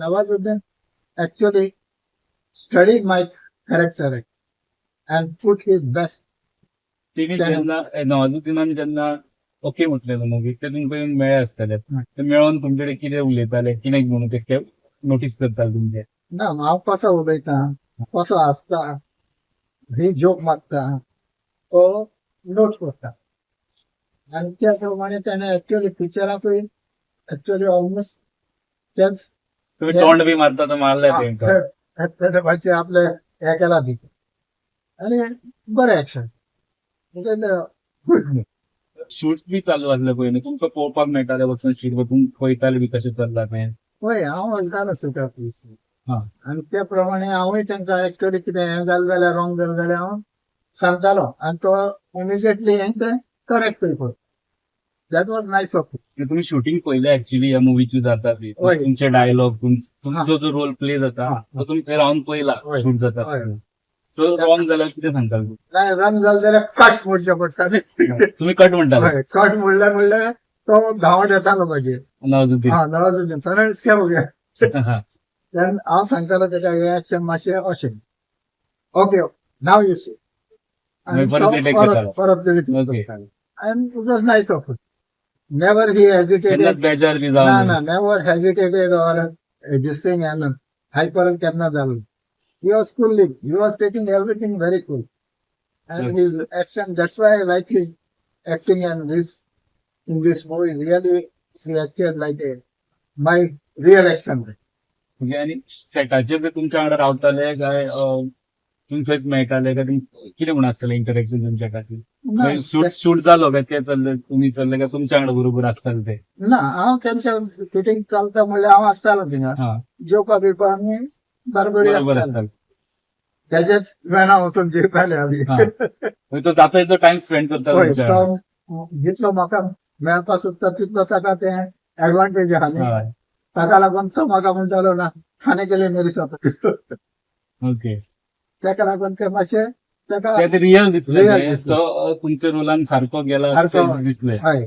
Nawazuddin actually study my character and put his best. तेणी जेन्ना नवाजुद्दीनान जेन्ना ओके म्हटलेलं मुवी, ते तुमकां येवन मेळ्ळे आसतले. ते मेळोन तुमचे कडेन कितें उलयताले, कितें म्हणून ते नोटीस करताले तुमचे? ना, हांव कसो उलयता, कसो आसता, ही जोक मारता, तो नोट करता आनी त्या प्रमाणे त्याने ऍक्च्युअली पिक्चराकूय ऍक्च्युअली ऑलमोस्ट तेच. तुम्ही तोंड बी मारता तर मारले तेंका. तेणे भाशे आपले हे केला ती आनी बरें एक्शन म्हणजे गुड. शूट्स बी चालू आसले पयलीं, तुमकां पळोवपाक मेळटाले वचून शूट वचून पळयताले बी कशें चल्ला तें? पळय, हांव वयतालो शुटाक आनी त्या प्रमाणे हांवूय तांकां ऍक्च्युअली कितें हें जालें जाल्यार, रॉंग जालें जाल्यार हांव सांगतालो आनी तो इमिजिएटली हें तें करेक्ट करता. That was nice of. तुम्ही शूटिंग पळयलें ऍक्च्युली ह्या मुवीची जाता ती? हय. तुमचे डायलॉग, तुमचो जो रोल प्ले जाता, तो तुमी थंय रावन पळयला शूट जाता? सो रॉंग जाल्यार कितें सांगताले? नाही, रॉंग जालें जाल्यार कट म्हणचें पडटा. तुम्ही कट म्हणटाले? हय, कट म्हणल्यार म्हणल्यार तो धांवत येतालो मागीर. नवाजुद्दीन? हा, नवाजुद्दीन. फर्नांडीस क्या हो गया? Then हांव सांगतालो तेका, हे एक्शन मातशें अशें, ओके, नाव you see. मागीर परत retake करतालो. परत. And it was nice of, never he hesitated. केन्नाच बेजार बी ना. जावन? ना, never hesitated or this thing and hyper केन्ना जालो. He was coolly, he was taking everything very cool and his action, that's why I like his acting, and this in this movie really he acted like a my real action. म्हणजे आनी सेटाचेर ते तुमच्या वांगडा रावताले काय तुमचेच मेळटाले काय कितें म्हूण आसतलें इंटरेक्शन तुमच्या खातीर? शूट शूट जालो काय ते चल्ले, तुमी चल्ले, काय तुमच्या वांगडा बरोबर आसताले ते? ना, हांव तेंच्या शूटिंग चलता म्हणल्यार हांव आसतालो थिंगा. जेवपा बिवपा आमी बरोबर बरोबर आसताले. आसताले. तेज्याच वेना वचून जेवताले आमी. म्हणजे तो जाता तितलो टायम स्पेंड करता हय. तुमच्या वांगडा. तो जितलो म्हाका मेळपा सोदता तितलो ताका तें एडवांटेज आहा न्ही. ताका लागून तो म्हाका म्हणटालो, ना, खाने के लिए मेरे साथ. ताका लागून ते मातशें ताका ते रियल दिसले Real ते. दिसलें. तो तुमच्या रोलान सारको गेला सारको. अशें दिसलें. हय.